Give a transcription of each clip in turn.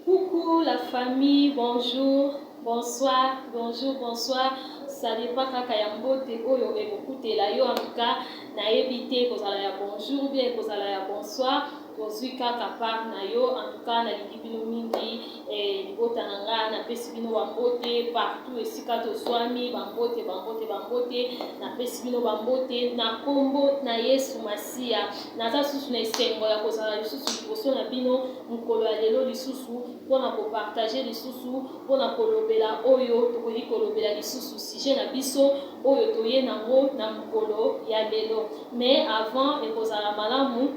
Coucou la famille, bonjour, bonsoir, bonjour, bonsoir. Ça dépend kaka ya mbote oyo ekokutela yo. En tout cas, nayebi te ekozala ya bonjour ou bien ekozala ya bonsoir. Ozwi kaka part na yo. En tout cas, nalingi bino mingi, libota na nga, napesi bino bambote partout esika tozwami, bambote, bambote, bambote. Napesi bino bambote na nkombo na Yesu Masiya. Naza susu na esengo ya kozala lisusu liboso na bino mokolo ya lelo lisusu mpona kopartager lisusu, mpona kolobela oyo tokoki kolobela lisusu, sujet na biso oyo toye nango na mokolo ya lelo. Mais avant, ekozala malamu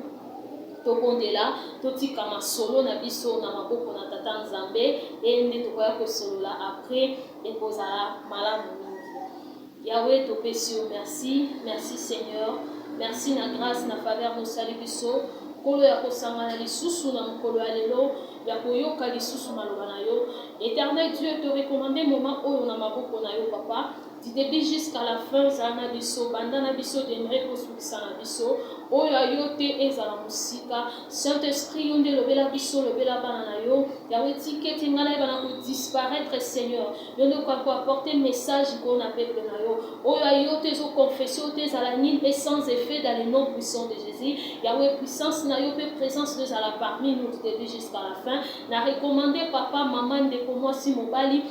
tobondela, totika masolo na biso na maboko na Tata Nzambe, e nde tokoya kosolola après, ekozala malamu mingi. Yawe, topesi yo merci, merci Seigneur, merci na grâce, na faveur nosali biso, Nkolo, ya kosangana lisusu na mokolo ya lelo, ya koyoka lisusu maloba na yo. Éternel Dieu, torecommander moment oyo na maboko na yo, Papa. Du début jusqu'à la fin, zala na biso, banda na biso, demere kosukisa na biso. Oyo ayo te ezala mosika. Saint Esprit, yo nde lobela biso, lobela bana na yo. Yawe, tika ete ngai nayeba na kodisparaître. Seigneur, yo nde okoka koapporter message likolo na peuple na yo. Oyo ayo te, ezoconfesser oyo te, ezala nul et sans effet dans le nom puissant de Jésus. Yawe, puissance na yo mpe présence no ezala parmi nous du début jusqu'à la fin. Na recommander papa, mama, ndeko mwasi, mobali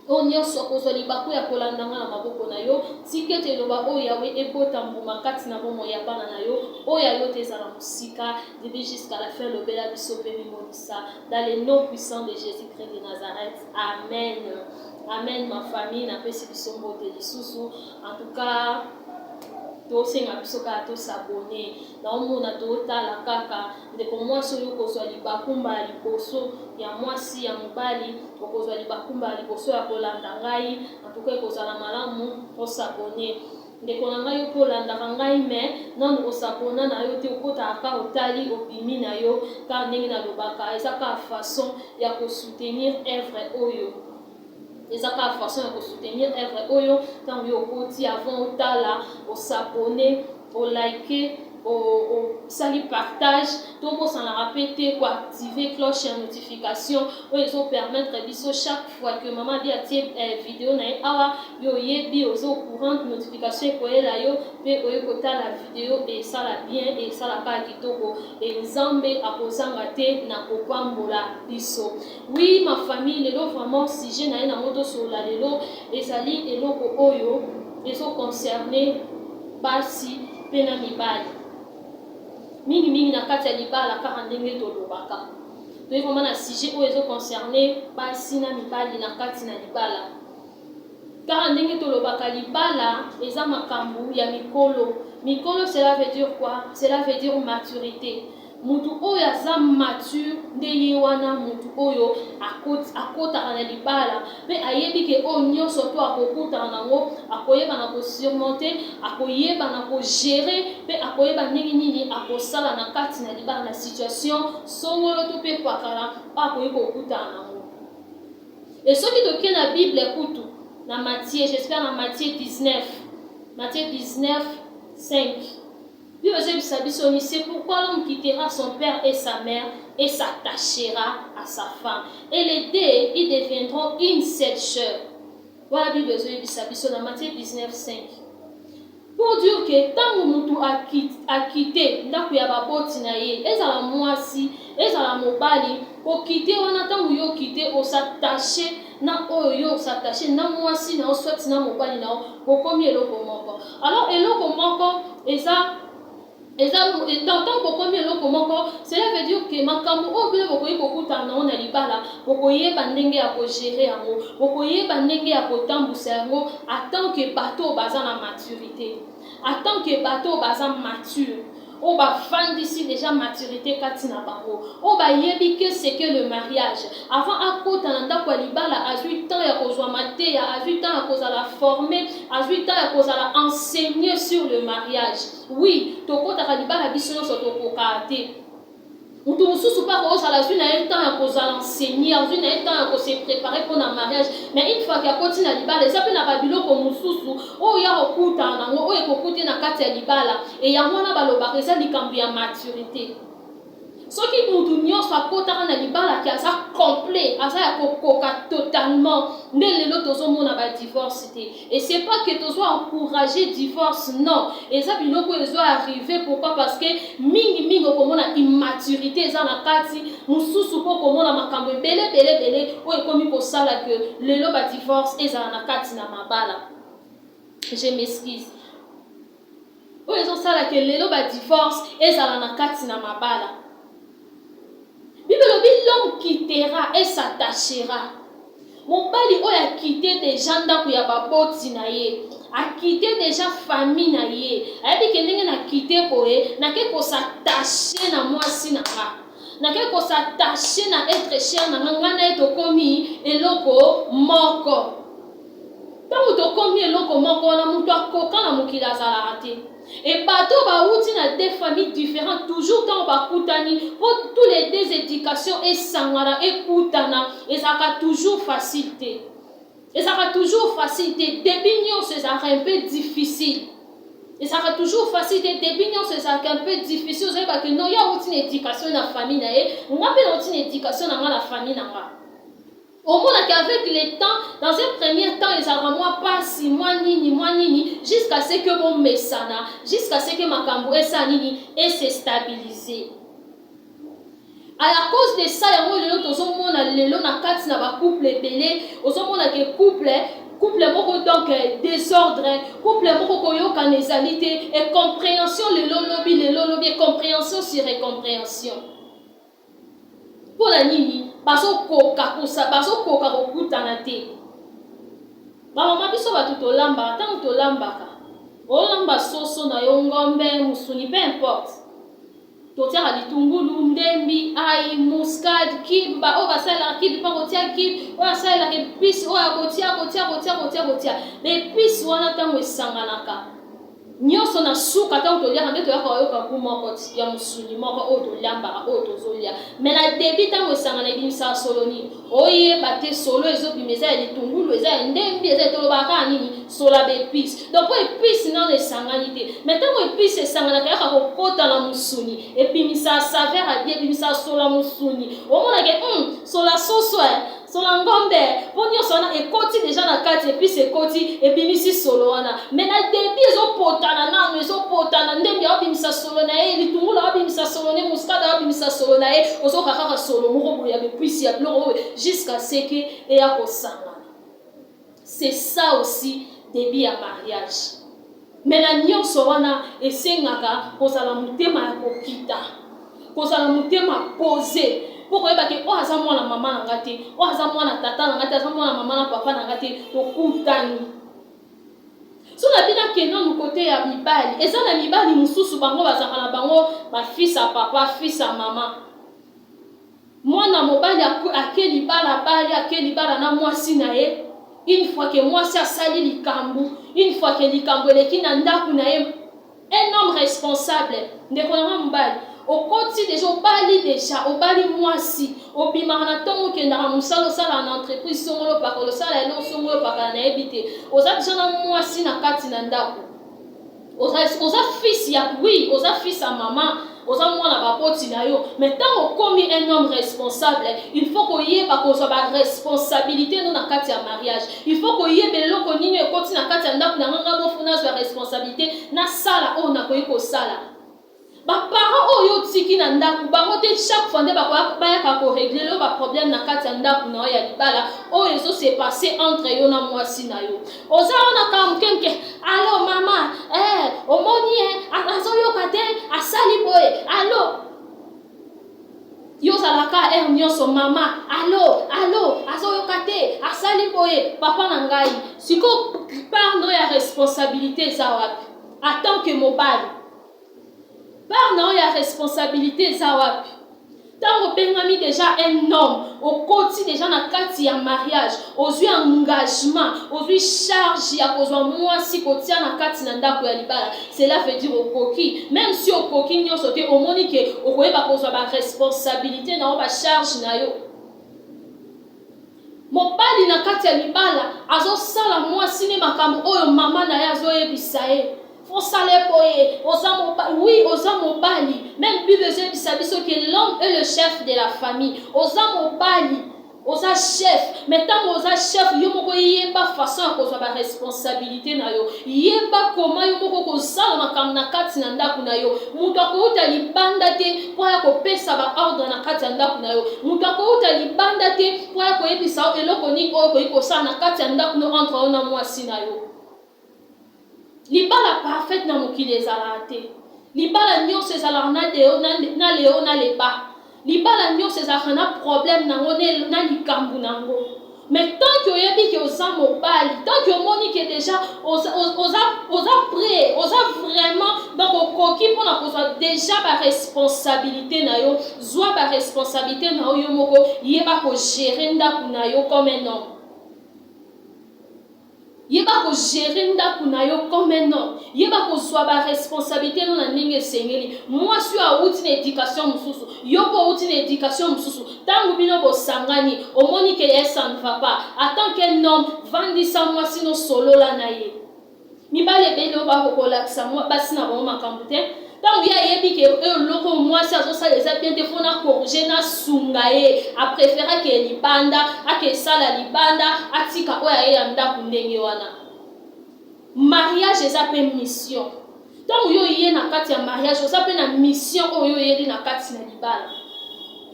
oyo nyonso akozwa libaku ya kolanda nga na maboko na yo. Tika ete eloba oyo, Yawe, ebota mbuma kati na bomoi ya bana na yo. Oyo ya yo te ezala mosika. Début jusqu'à la fin, lobela biso mpe mimonisa dans le nom puissant de Jésus Christ de Nazareth, amen, amen. Ma famille, napesi biso mbote lisusu. En tout cas, tosenga biso kaka tos'abonner. Naomona totala kaka ndeko mwasi oyo okozwa libakumba ya liboso, ya mwasi, ya mobali, okozwa libakumba ya liboso ya kolanda ngai. Antuka, ekozala malamu os'abonner. Ndeko na ngai, yo mpe olandaka ngai mais nanu os'abonner na yo te, okotaka kaka, otali, obimi na yo kaka. Ndenge nalobaka, eza kaka façon ya kosoutenir œuvre oyo, eza kaka façon ya kosoutenir œuvre oyo. Ntango yo okoti, avant otala, os'abonner, oliker, osali partage. Tobosanaka mpe te koactiver cloche ya notification oyo ezopermettre biso, chaque fois que mama Abi atie video na ye awa, yo oyebi, oza au courant, notification ekoyela yo mpe oye kotala video. Esala bien, esala kaka kitoko e Nzambe akozanga te na kopambola biso. Oui, ma famille, lelo vraiment sujet na ye nango tosolola lelo ezali eloko oyo ezoconcerner basi mpe na mibali, mingimingi na kati ya libala. Kaka ndenge tolobaka, toyi vraiment na sujet oyo ezoconcerner basi na mibali na kati na libala. Kaka ndenge tolobaka, libala eza makambo ya mikolo mikolo. Cela veut dire quoi? Cela veut dire maturité. Mutu oyo aza mature nde ye wana mutu oyo akotaka na libala mpe ayebi ke oyo nyonso to akokutana nango, akoyeba na kosurmonter, akoyeba na kogérer mpe akoyeba ndenge nini akosala na kati na libala na situation songolo to mpe pakala oyo akoki kokutana nango. E soki tokei na Bible kutu, na Matthieu, j'espère na Matthieu 19, Matthieu 19 5, Bible ezoyebisa biso ni: "C'est pourquoi l'homme quittera son père et sa mère et s'attachera à sa femme, et les deux, ils deviendront une seule chair." Wana Bible ezoyebisa biso na Matthieu 19 5 pour dire ke ntango motu akite ndako ya baboti na ye, ezala mwasi, ezala mobali, okite wana, ntango yo okite, os'attacher na oyo yo os'attacher na mwasi na yo soit na mobali na yo, bokomi eloko moko. Alors eloko moko eza ntango bokomi eloko moko, cela veut dire ke makambo oyo bino bokoki kokutana nango na libala, bokoyeba ndenge ya kogérer yango, bokoyeba ndenge ya kotambusa yango en tant que bato oyo baza na maturité, en tant que bato oyo baza mature, oyo bafandisi déjà maturité kati na bango, oyo bayebi ke ce que le mariage. Avant akota na ndako ya libala, azwi temps ya kozwa mateya, azwi temps ya kozala formé, azwi temps ya kozala enseigné sur le mariage. Oui, tokotaka libala biso nyonso tokokaka te. Moto mosusu mpe akozala azwi na ye temps ya kozala enseigné, azwi na ye temps ya kose préparer mpona mariage, mais une fois ke akoti na libala, eza mpe na babiloko mosusu oyo ya kokutana nango, oyo ekokuti na kati ya libala. E yango wana balobaka eza likambo ya maturité. Soki mutu nyonso nyonso akotaka na libala ke aza complet, aza ya kokoka totalement. Nde lelo tozomona badivorce te. Et c'est pas que tozo encourager divorce, non. Eza biloko oyo ezo arrive. Pourquoi? Parce que mingi mingi okomona immaturité eza na kati mosusu, mpo komona makambo ebele ebele ebele oyo ekomi kosala ke lelo badivorce ezala na kati na mabala. Je m'excuse. Oyo ezosala ke lelo badivorce ezala na kati na mabala. Bible elobi: "L'homme quittera et s'attachera." Mobali oyo akite déjà ndako ya baboti na ye, akite déjà famille na ye, ayebi ke ndenge nakite boye, nake kos'attacher na mwasi na nga, nake kos'attacher na être cher na nga. Ngai na ye tokomi eloko moko. Ntango tokomi eloko moko wana, moto akoka na mokili azalaka te. E bato bawuti na deux familles différentes, toujours ntango bakutani, mpo tous les deux éducation esangana, ekutana, ezalaka toujours facile te. Ezalaka toujours facile te. Début nyonso ezalaka un peu difficile. Ezalaka toujours facile te. Début nyonso ezalaka un peu difficile. Ozoyeba ke non, ye awuti na éducation na famille na ye, nga mpe nauti na éducation na nga na famille na nga. Omonaki avec le temps, dans un premier temps ezalaka mwa pasi, mwa nini, mwa nini, jusqu'à ce que bomesana, jusqu'à ce que makambo esala nini, ese stabiliser. À cause de ça, yango lelo tozomona lelo na kati na bacouple ebele, ozomona ke couple moko, donc désordre, couple moko koyokana ezali te, incompréhension lelo lobi, lelo lobi, incompréhension sur incompréhension. Mpona nini? Bazokoka kokutana te. Bamama, biso bato tolambaka, ntango tolambaka, olamba soso na yo, ngombe, mosuni, peu importe, totiaka litungulu, ndembi, ail, muscade, cube. Oyo basalelaka cube mpa kotia cube, oyo asalelaka épice, oyo akotia, kotia, kotia, kotia, kotia baépice wana. Ntango esanganaka nyonso, na suka ntango toliaka, nde toyaka koyoka goût moko ya mosuni moko oyo toliambaka, oyo tozolia. Mais na début, ntango esangana, ebimisaka solo nini, oyeba te. Solo ezobima eza ya litungulu, eza ya ndembi, eza tolobaka kaka nini, solo ya baépice. Donc mpo épice nano esangani te. Mais ntango épice esanganaka, yaka kokota na mosuni, ebimisaka saveur ya bien, ebimisaka solo ya mosuni. Omonake solo ya soso, solo ya ngombe, mpo nyonso wana ekoti déjà na kati, épice ekoti, ebimisi solo wana. Mais na début ezopotana nano, ezopotana. Ndembi aobimisa solo na ye, litungulu aobimisa solo ne, muscade aobimisa solo na ye, ozoka kaka solo moko boye ya baépice, ya biloko oyo, jusqu'à ce que eya kosangana. C'est ça aussi début ya mariage. Mais na nyonso wana, esengaka kozala motema ya kokita, kozala motema posé, mpo koyeba ke oyo aza mwana mama na nga te, oyo aza mwana tata na nga te, aza mwana mama na papa na nga te. Tokutani so na bino. Akende nanu côté ya mibali. Eza na mibali mosusu, bango bazalaka na bango bafils ya papa, fils ya mama. Mwana mobali ake libala, bali, ake libala na mwasi na ye. Une fois ke mwasi asali likambo, une fois ke likambo eleki na ndako na ye, un homme responsable, ndeko na nga mobali, okoti déjà, obali déjà, obali mwasi, obimaka na ntongo, okendaka mosala, osalaka na entreprise songolo pakala, osala eloko songolo pakala, nayebi te. Oza déjà na mwasi na kati na ndako. Oza fils ya, oui, oza fils ya mama, oza mwana baboti na yo. Mais ntango okomi un homme responsable, il faut koyeba kozwa baresponsabilité no na kati ya mariage. Il faut koyeba eloko nini ekoti na kati ya ndako na nganga mofu, nazwa responsabilité, nasala oyo nakoki kosala. Baparent oyo otiki na ndako, bango te chaque fois nde bayaka korégler yo baproblème na kati ya ndako na yo ya libala, oyo ezose passer entre yo na mwasi na yo. Oza wana kaka moke moke: "Allo mama, omoni, azoyoka te, asali boye." Allo, yo ozalaka heure nyonso: "Mama, allo, allo, azoyoka te, asali boye." Papa na ngai, sikoyo part no ya responsabilité eza wapi en tant que mobali? Part na oyo ya responsabilité eza wapi? Ntango obengami déjà un homme, okoti déjà na kati ya mariage, ozwi engagement, ozwi charge ya kozwa mwasi kotia na kati na ndako ya libala, cela veut dire okoki, même si okoki nyonso te, omoni ke okoyeba kozwa baresponsabilité na yo, bacharge na yo. Mobali na kati ya libala azosala mwasi ne makambo oyo mama na ye azoyebisa ye. Osala boye, oza mobali. Oui, oza mobali. Même Bible ezoyebisa biso que l'homme est le chef de la famille. Oza mobali, oza chef. Mais ntango oza chef, yo moko yeba façon ya kozwa baresponsabilité na yo. Yeba koma yo moko kozala makambo na kati na ndako na yo. Moto akouta libanda te mpo aya kopesa baordre na kati ya ndako na yo. Moto akouta libanda te mpo aya koyebisa yo eloko nini oyo okoki kosala na kati ya ndako no entre yo na mwasi na yo. Libala parfaite na mokili ezalaka te. Libala nyonso ezalaka na deo na, na leo na leba. Libala nyonso ezalaka na problème nango na likambo nango. Mais tant que oyebi ke oza mobali, tant que omoni ke déjà oza, oza, oza prêt, oza vraiment donc okoki mpona kozwa déjà ba responsabilité na yo, zwa ba responsabilité na yo yo moko, yeba kogérer ndako na yo comme un homme. Yeba kogérer ndako na yo comme un homme. Yeba kozwa baresponsabilité no na ndenge esengeli. Mwasi oyo awuti na éducation mosusu, yo mpo owuti na éducation mosusu, ntango bino bosangani, omoni ke ye ça ne va pas. En tant qu'un homme, vandisa mwasi no, solola na ye. Mibali ebele oyo bakokolakisa basi na bango makambo te. Ntango ye ayebi ke eloko mwasi azosala eza bien te, fo na corriger, nasunga ye, apréférer ake libanda, ake esala libanda, atika oyo aye ya ndako ndenge wana. Mariage eza mpe mission. Ntango yo oye na kati ya mariage, oza mpe na mission oyo oyeli na kati na libala.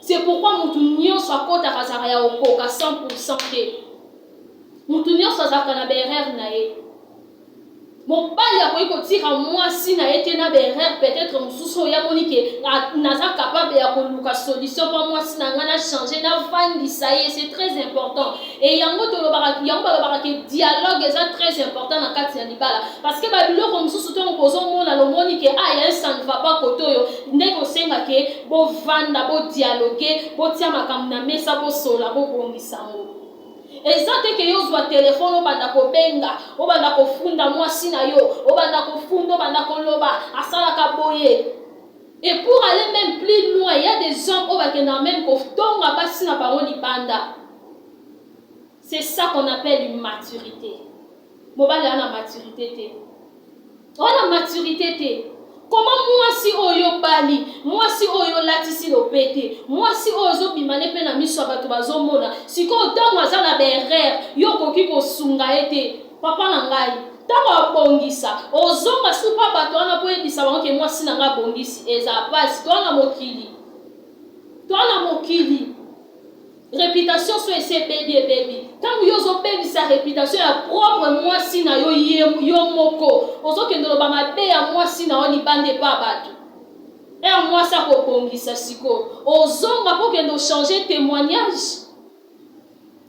C'est pourquoi motu nyonso akɔtaka azalaka ya kokoka 100 te. Motu nyonso azalaka na baerreur na ye. Mobali akoki kotika mwasi na ye te na baerreur peut-être mosusu oyo amoni ke naza capable ya koluka solution mpo mwasi na ngai na change, navandisa ye. C'est très important. E yango tolobaka, yango balobaka ke dialogue eza très important na kati ya libala, parce que babiloko mosusu, ntongo bozomona, lomoni ke ah, ya ça ne va pas kote oyo, ndenge osenga ke bovanda, bodialogue, botia makambo na mesa, bosola, bobongisa yango. Eza te ke yo ozwa telefone, obanda kobenga, obanda kofunda mwasi na yo, obanda kofunda, obanda koloba asalaka boye. Et pour aller même plus loin, il y a des hommes oyo bakendaka même kotonga basi na bango libanda. C'est ça qu'on appelle une maturité. Mobali aza na maturité te, wana maturité te. Koma mwasi oyo obali, mwasi oyo olatisi lopete, mwasi oyo ozobima ne mpe na miso ya bato bazomona, sikoyo ntango aza na baerreur, yo okoki kosunga ye te. Papa na ngai, ntango abongisa, ozonga supa bato wana mpo oyebisa bango ke mwasi na ngai abongisi. Eza pasi. Toa na mokili, toa na mokili, réputation so esi ebebi, ebebi. Ntango yo ozobebisa réputation ya propre mwasi na yo, ye yo moko ozokende loba mabe ya mwasi na yo libanda epa bato. Ere mwasi akobongisa, sikoyo ozonga mpo okende ochange témoignage.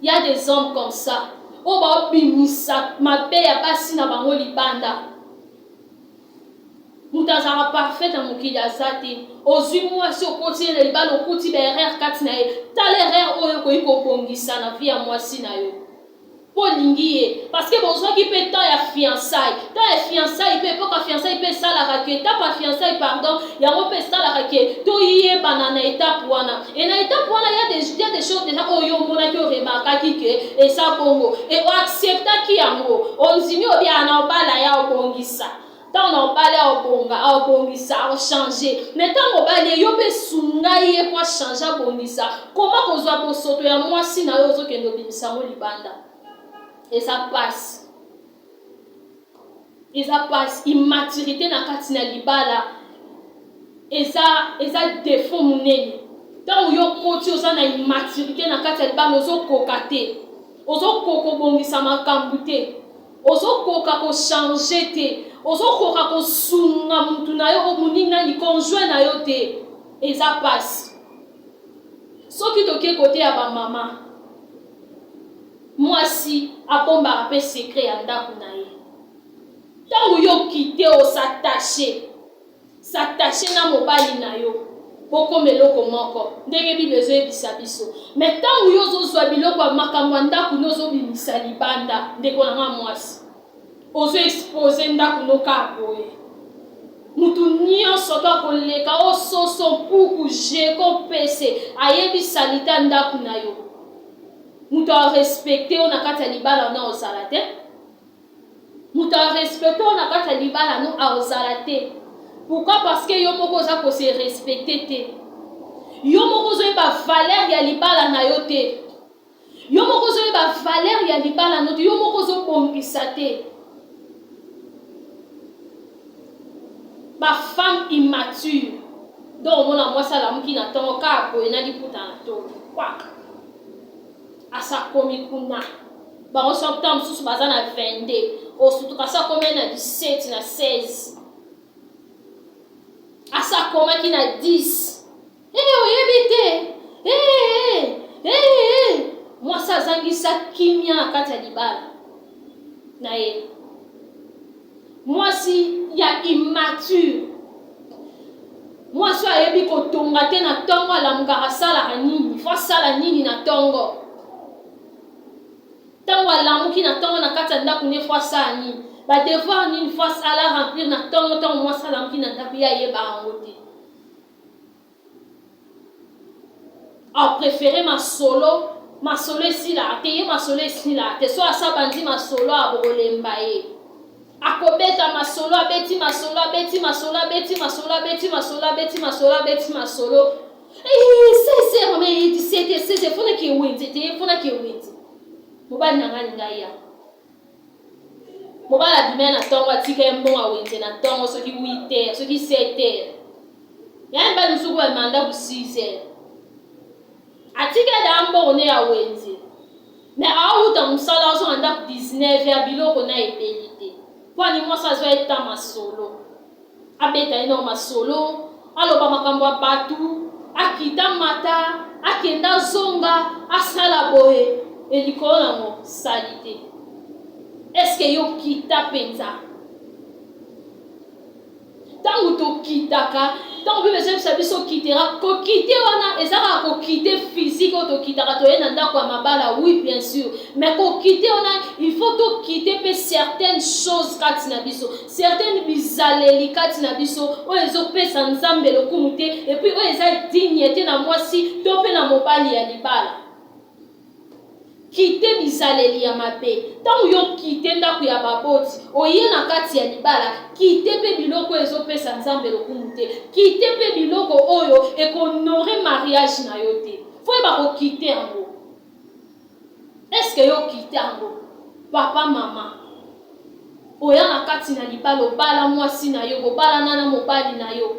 Y a des hommes comme ça oyo baobimisa mabe ya basi na bango libanda. Moto azalaka parfait na mokili aza te. Ozwi mwasi, okoti ye na libala, okuti baerreur kati na ye. Tala erreur oyo okoki kobongisa na vie ya mwasi na yo mpo olingi ye, parce que bozwaki mpe temps ya fiançaille. Temps ya fiançaille mpe, epoka fiançaille mpe esalaka ke étape ya fiançaille, pardon, yango mpe esalaka ke toyebana na étape wana. E na étape wana, ya des choses déjà oyo omonaki, oremarkaki ke eza bongo, e oacceptaki yango, ondimi, obiaka na obala ya obongisa. Ntango na obali, aobonga, aobongisa, aochange. Mais ntango obali ye, yo mpe sunga ye po achange, abongisa. Koma kozwa bosoto ya mwasi na yo, ozokende obimisa yango libanda, eza pasi, eza pasi. Immaturité na kati na libala eza défaut monene. Ntango yo koti, oza na immaturité na kati ya libala, ozokoka te, ozokoka obongisa makambo te, ozokoka kochange te, ozokoka kosunga mutu na yo, moningi nani, conjoint na yo te, eza pasi. Soki toke kote ya bamama, mwasi abombaka mpe secret ya ndako na ye. Ntango yo kite os'attache, s'attache na mobali na yo, bokoma eloko moko, ndenge Bible ezoyebisa biso. Mais ntango yo ozozwa biloko ya makambo ya ndako no, ozobimisa libanda, ndeko na nga mwasi, ozoexpose ndako no kaka boye. Mutu nyonso to akoleka, ososo, mpuku, jeko, mpese, ayebi salite ndako na yo. Moto arespecte yo na kati ya libala wana ozala te. Moto a respecte yo na kati ya libala no akozala te. Pourquoi? Parce que yo moko oza ko se respecter te. Yo moko ozoyeba valeur ya libala na yo te. Yo moko ozoyeba valeur ya libala no te. Yo moko ozobongisa te. Ba femme immature. Donc omona mwasi alamuki na ntongo kaka boye na liputa na tolo. Kwaka. Asakomi kuna. Bango so ntango mosusu baza na 22. Osutuka asakomi na 17 na 16. Asakomaki na 10. Hey, oyebi te. Hey, hey, hey. Mwasi azangisa kimia na kati ya libala na ye. Mwasi ya immature. Mwasi oyo ayebi kotonga te na ntongo alamukaka asalaka nini? Fo asala nini na ntongo? Ntango alamuki na ntongo na kati ya ndako ne fo asala nini? Ba devoir nini fo asala remplir na ntongo ntango mwasi alamuki na ndako ye ayebaka yango te. A prefere masolo, masolo esilaka te, ye masolo esilaka te. So asa bandi masolo abokolemba ye. Akobeta masolo, abeti masolo, abeti masolo, abeti masolo, abeti masolo, abeti masolo, abeti masolo. Eh, 16 heures, mais 17 heures, 16 heures, fona ke wenze te, fona ke wenze. Mobali na ngai ngai ya. Mobali abima na ntongo atika ye mbongo ya wenze na ntongo soki 8 heures, soki 7 heures. Ya mibali mosusu babima ndako 6 heures. Atika da mbongo ne ya wenze. Mais awuta mosala azonga ndako 19 ya biloko na ebeli te. Mpo ani mwasi azwa ye ta masolo. Abeta ye nao masolo, aloba makambo ya bato, akita mata, akenda azonga, asala boye. E likolo nango salite. Est-ce que yo kita penza? Ntango tokitaka, ntango Bible ezoyebisa biso kitera, kokite wana eza kaka kokite physique oyo tokitaka toye na ndako ya mabala, oui bien sûr, mais kokite wana il faut tokite mpe certaines choses kati na biso, certaines bizaleli kati na biso oyo ezopesa Nzambe lokumu te, et puis oyo eza digne te na mwasi to mpe na mobali ya libala. Quitter bizaleli ya mabe. Ntango yo quitter ndako ya baboti, oye na kati ya libala, quitter mpe biloko oyo ezopesa Nzambe lokumu te. Quitter mpe biloko oyo eko honorer mariage na yo te. Faut oyeba ko quitter yango. Est-ce que yo quitter yango? Papa, mama. Oya na kati na libala obala mwasi na yo bobalana na mobali na yo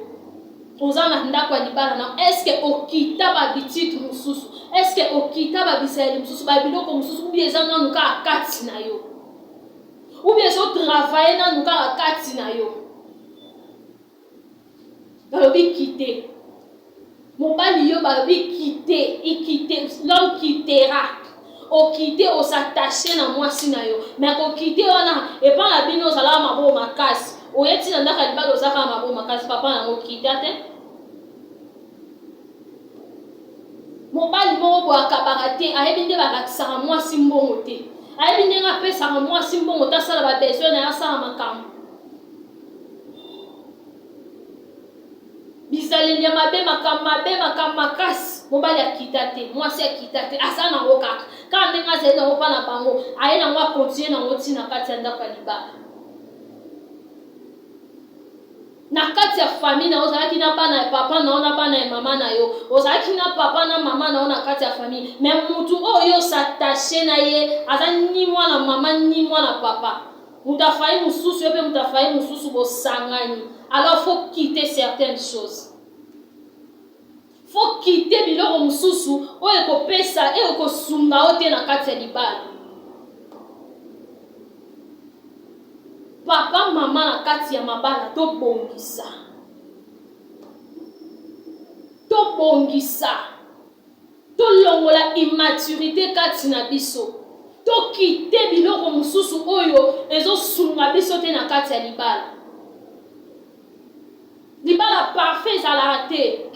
oza na ndako ya libala na est ce que okita ba habitude mosusu est ce que okita ba bizaleli mosusu ba biloko mosusu ou bien eza nanu kaka kati na yo ou bien ezo travailler nanu kaka kati na yo Balobi quitter. Mobali yo balobi quitter, il quitte, l'homme quittera. Okite osattache na mwasi na yo. Mais kokite wana epa na bino ozalaka maboko makasi. Oye ti na ndako ya libala oza kaka maboko makasi papa na yango kita te. Mobali moko boye akabaka te, ayebi nde balakisaka mwasi mbongo te. Ayebi ndenge apesaka mwasi mbongo te asala ba besoin na ye asala makambo. Bizaleli ya mabe, makambo mabe, makambo makasi. Mobali akita te, mwasi akita te, aza nango kaka. Kaka ndenge azali nango mpa na bango, aye nango akontinue nango ti na kati ya ndako ya libala. Na kati ya famille na yo, ozalaki na bana ya papa na yo na bana ya mama na yo, ozalaki na papa na mama na yo na kati ya famille, mais mutu oyo yo s'attache na ye aza ni mwana mama ni mwana papa. Moto afayi mosusu, yo pe moto afayi mosusu, bosangani. Alors faut quitter certaines choses. Faut quitter biloko mosusu oyo ekopesa oyo ekosunga yo te na kati ya libala. Papa, mama na kati ya mabala tobongisa. Tobongisa. Tolongola immaturite kati na biso. To quitter biloko mosusu oyo ezo sunga biso te na kati ya libala. Libala parfait ezalaka te.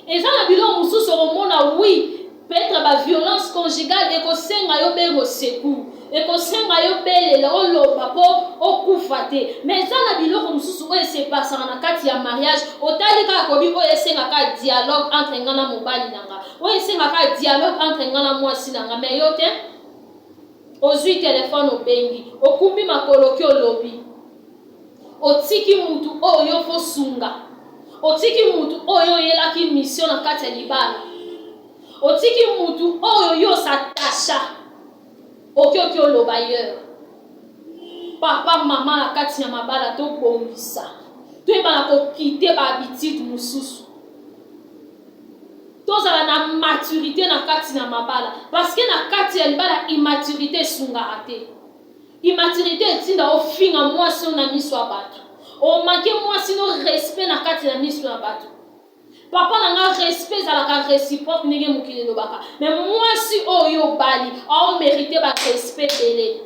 Eza na biloko mosusu okomona oui, peut-etre ba violence conjugale ekosenga yo bengo secours. Ekosenga yo belela oloba po okufa te. Mais eza na biloko mosusu oyo ese passaka na kati ya mariage, otali kaka kobi oyo esenga kaka dialogue entre nga na mobali na nga. Oyo esenga kaka dialogue entre nga na mwasi na nga, mais yo te. Ozwi telefone obengi, okumbi makolo oke olobi. Otiki mutu oyo yo fo sunga. Otiki mutu oyo oyelaki mission na kati ya libala. Otiki mutu oyo yo s'attacha. Oke oke oloba ailleurs. Papa, mama na kati ya mabala tobongisa. Toyebana kokite ba habitude mosusu. Tozala na maturite na kati na mabala. Parce que na kati ya libala immaturite esungaka te. Immaturite etinda ofinga mwasi no na miso ya bato. Omake mwasi no respect na kati na miso ya bato. Papa na nga respect ezalaka reciproque ndenge mokili elobaka. Mais mwasi oyo obali ao merite ba respect ebele.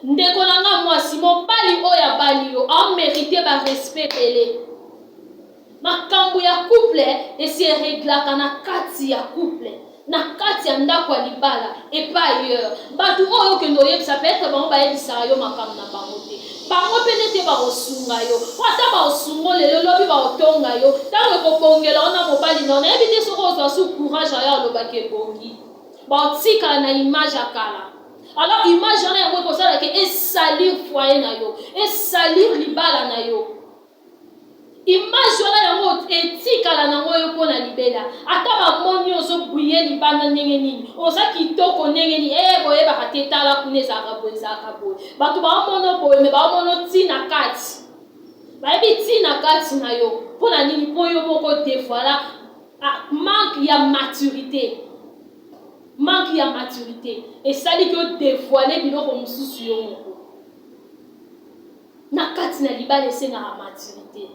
Ndeko na nga mwasi, mobali oyo abali yo ao merite ba respect ebele. Makambo ya couple e se reglaka na kati ya couple, na kati ya ndako ya libala et pas ailleurs. Batu oyo okende oyebisa peut etre bango bayebisaka yo makambo na bango te. Bango pe nde te bakosunga yo. Po ata bakosunga yo lelo, lobi bakotonga yo. Tango ekobongela yo na mobali na yo, nayebi te soki okozwa su courage ya oloba ke ebongi. Bakotikala na image ya kala. Alors image wana yango ekosala ke e salir foyer na yo, e salir libala na yo. Image wana yango etikala nango yo pona libela. Ata ba moni yo ozo briller libanda ndenge nini, oza kitoko ndenge nini, eh boyebaka te tala kuna ezalaka boye ezalaka boye. Batu bao mono boye mais bao mono ti na kati. Bayebi ti na kati na yo. Pona nini? Po yo moko devoila manque ya maturite. Manque ya maturite esali ke o devoiler biloko mosusu yo moko. Na kati na libala esengaka maturite.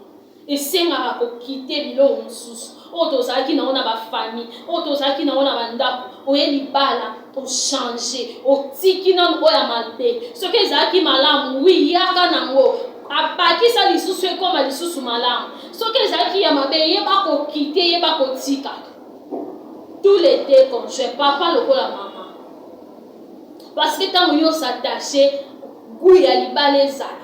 Esengaka ko quitter biloko mosusu oyo tozalaki nango na ba famille, oyo tozalaki nango na ba ndako. Oye libala o changer, otiki nanu oyo ya mabe. Soki ezalaki malamu, oui yaka nango, abakisa lisusu ekoma lisusu malamu. Soki ezalaki ya mabe, yeba ko quitter, yeba kotika. Tous les deux conjoints, papa lokola mama. Parce que tango yo s'attacher, gout ya libala ezala.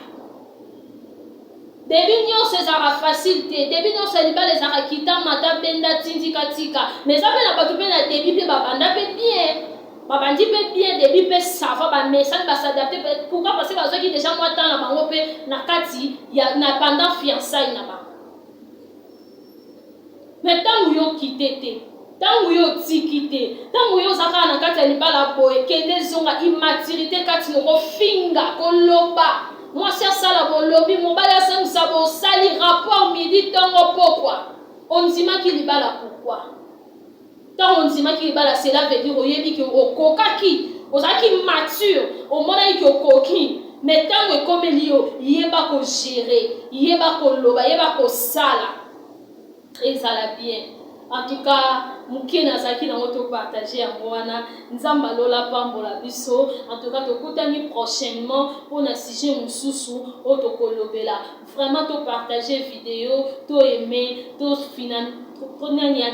Debut nionso ezalaka facile te, debut nionso ya libala ezalaka kita mata benda tindika tika. Mais eza pe na batu pe na debut pe babanda pe bien. Babandi pe bien debut pe ça va ba mesani ba s'adapter pe pourquoi parce que bazwaki dejà mwa temps na bango pe na kati ya na pendant fiançailles na bango. Mais tango yo quitte te, tango yo otiki te, tango yo oza kaka na kati ya libala boye, kende zonga, immaturite kati no, kofinga, koloba, mwasi asala bolobi, mobali asangisa bosali rapport midi tongo pokwa, ondimaki libala pourquoi? Tango ondimaki libala cela veut dire oyebi ke okokaki, ozalaki mature, omonaki ke okoki, mais tango ekomeli yo, yeba ko gerer, yeba koloba, yeba kosala. Ezala bien. En tout cas, muke nazalaki nango to partager yango wana. Nzambe alola apambola biso. En tout cas, tokutani prochainement pona sujet mosusu oyo tokolobela. Vraiment to partager video, to aimer, to fina, to nani ya.